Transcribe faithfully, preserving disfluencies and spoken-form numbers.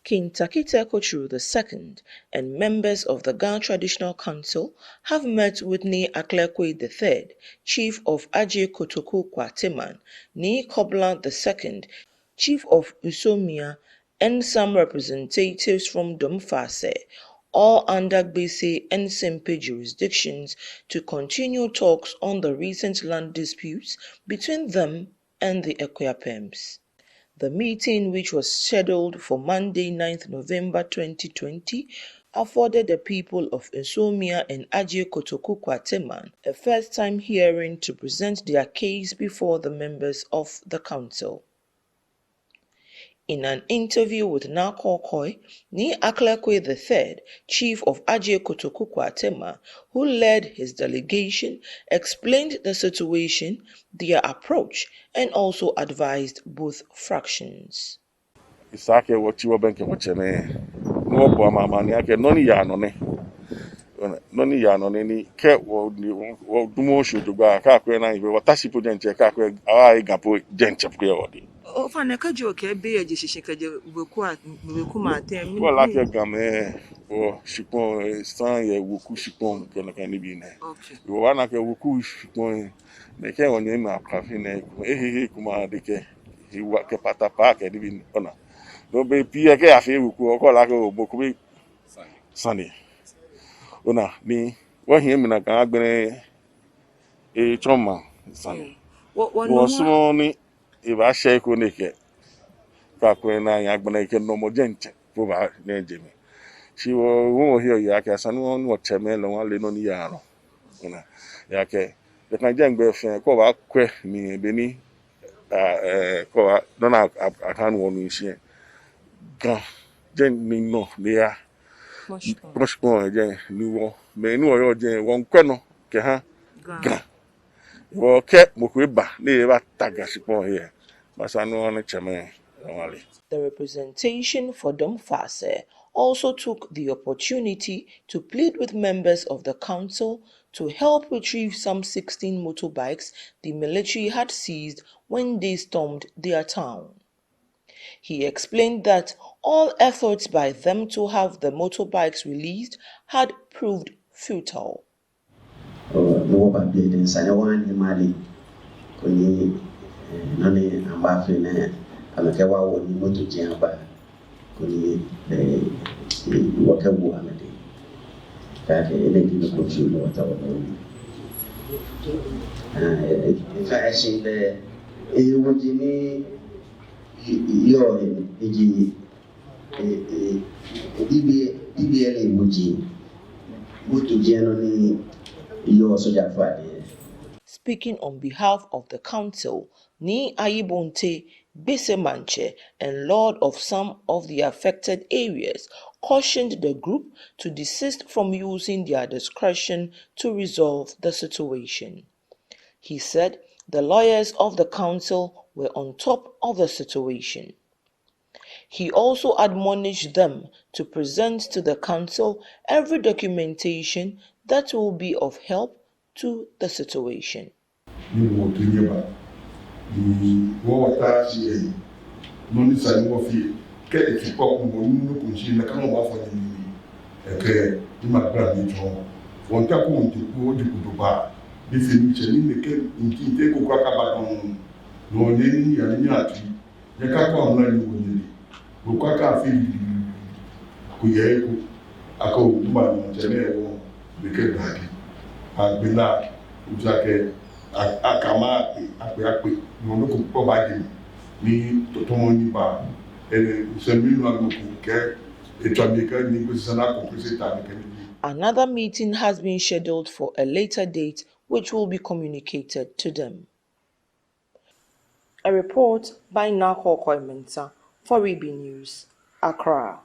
King Tackie Teiko Tsuru the second and members of the Ga Traditional Council have met with Nii Aklekoi the third, Chief of Adjei Kotoku Kwateman, Nii Kobla the second, Chief of Nsomia, and some representatives from Domfase, all under Gbese and Sempe jurisdictions, to continue talks on the recent land disputes between them and the Akuapems. The meeting, which was scheduled for Monday, ninth November twenty twenty, afforded the people of Nsomia and Adjei Kotoku Kwateman a first-time hearing to present their case before the members of the council. In an interview with Naa Korkoi, Nii Aklekoi the third, Chief of Adjei Kotoku Kwateman, who led his delegation, explained the situation, their approach, and also advised both fractions. Esa akɛ wɔtsi wɔbɛŋkɛ wɔtsɛmɛi, ni wɔbo amɛ amaniɛ akɛ nɔ ni yaa nɔ nɛ. Nɔ ni yaa nɔ nɛ ni kɛ wɔ, wɔ, wɔdamɔ shi jogbaŋŋ, kɛ akwɛ naa, wɔta shi po diɛŋtsɛ, kɛ akwɛ awa ega po diɛŋtsɛ po yɛ wɔdɛŋ. Ofainɛ, kɛji okɛɛ be yɛ je shishi kɛjɛ weku a, weku ma tɛ mi. Wɔle akɛ Gamɛi, wɔshikpɔŋ, eh, san yɛ weku shikpɔŋ kɛ nɛkɛ nibii nɛɛ. Okay. Wɔbaana akɛ weku shikpɔŋ, nɛkɛ wɔnyɛmimɛi Akwafin nɛɛ, ehehe kuma de kɛ, ewa kɛ patapaa kɛ nibii nɛɛ, ona. No bei pii yɛ kɛ afee weku, okɛɛ ole akɛ obo kube sane. Ona, ni wɔhiɛ mina Ga agbɛnɛ, eh, tsɔma sane. Mm. Wɔ, wɔ nɔ wɔsumɔɔ ni ebaashɛ eko nɛkɛ. Kɛ akwɛ naa, agbɛnɛ kɛ nɔmɔ diɛŋtsɛ po baanyɛ ajɛ mli. Shi wɔ, wɔ, wɔhiɛ oya akɛ esa ni wɔ, wɔtsɛmɛi lɛ wɔle nɔ ni yaa nɔ. Ona, ejaakɛ, ejaakɛ jeŋ gbɛ fɛɛ, kɛ obaakwɛ mli be ni, ah, eh, kɛ obaa, nɔ ni a, a, akanu wɔ nɔ shishi. Ga, jeŋ ni nɔ, ni ya. Kpɔŋshikpɔŋ. Kpɔŋshikpɔŋ, jeŋ ni wɔ, mɛi ni wɔyɔɔ jɛi, wɔŋkwɛ nɔ kɛha Ga. Ga. Wɔ kɛ mɔ ko eba, ni ebata Ga shikpɔŋ he, masa nɔ ni tsɛmɛi, wɔle. The representation for Domfase also took the opportunity to plead with members of the council to help retrieve some sixteen motorbikes the military had seized when they stormed their town. He explained that all efforts by them to have the motorbikes released had proved futile. Ɔ, ni wɔba biɛ lɛ, esa ni wɔha ni amale. Koni, eh, nɔ ni amɛbaafee nɛɛ, amɛkɛ wɔ ni moto ji aba. Koni, eh, eh, wɔkɛwo amɛdɛŋ. Ejaakɛ enɛ ji nɔ ko fioo ni wɔtaoɔ wɔwo. Ah, eh, eh, efa eshi lɛ, eh, woji ni, eh, eh, yɔɔ, eh, eji E, e, B B, B B L A woji, moto ji nɔ ni yɔɔ sojafoi adɛŋ. Speaking on behalf of the council, Nii Ayi Bonte, Gbese Maŋtsɛ and lord of some of the affected areas, cautioned the group to desist from using their discretion to resolve the situation. He said the lawyers of the council were on top of the situation. He also admonished them to present to the council every documentation that will be of help to the situation. Ni wɔto nyɛba. Ni wɔ wɔta shi yɛ. Nɔ ni sa ni wɔfee. Kɛ efi kpɔ ko wɔ nɔ ko shi na kama wɔfɔ ni ni. Ekɛ ni ma gbra ni jɔ. Wɔta ko nti ko di ko do ba. Ni fi ni tsɛ ni nɛkɛ nti te ko kɔ akaba dɔŋŋ. Nɔ ni ni ya ni ati. Nyɛkakɔ amla ni wɔnyɛ ni. Wɔkɔ aka fi ko yɛ ko. Akɛ wɔ mba ni wɔtsɛ nɛɛ wɔ. Nɛkɛ dagi. Agbɛnɛ. Oja kɛ. A, akama akpe, akpe, akpe. Nɔ nɔ ko kpɔ ba di. Ni tɔtɔmɔ ni ba. Ɛnɛ, sɛ mi nɔ nɔ ko kɛ. Etsɔ mi kɛ ni ko sisa na ko ko se ta mi kɛ ni. Another meeting has been scheduled for a later date, which will be communicated to them. A report by Naa Korkoi Mensah for Ribi News, Accra.